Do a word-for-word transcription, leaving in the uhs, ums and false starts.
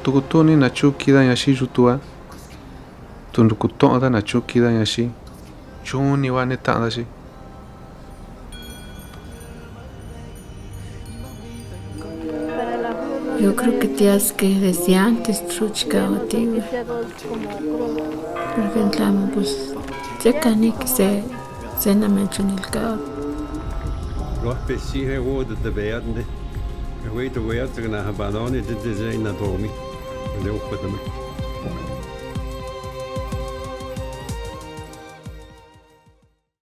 Tukutuni nachu kidañaxi llutuwa, tunrukuto'da nachu kidañaxi, chuni wane ta'daxi. Yo creo que te hace que desde antes truchka o tiwa. Por ejemplo, amo, pues, se cani que se cena menchun el cao. Los pesihe wo de te veatne. Wei te veat que na banone de de na domi. De ukatama.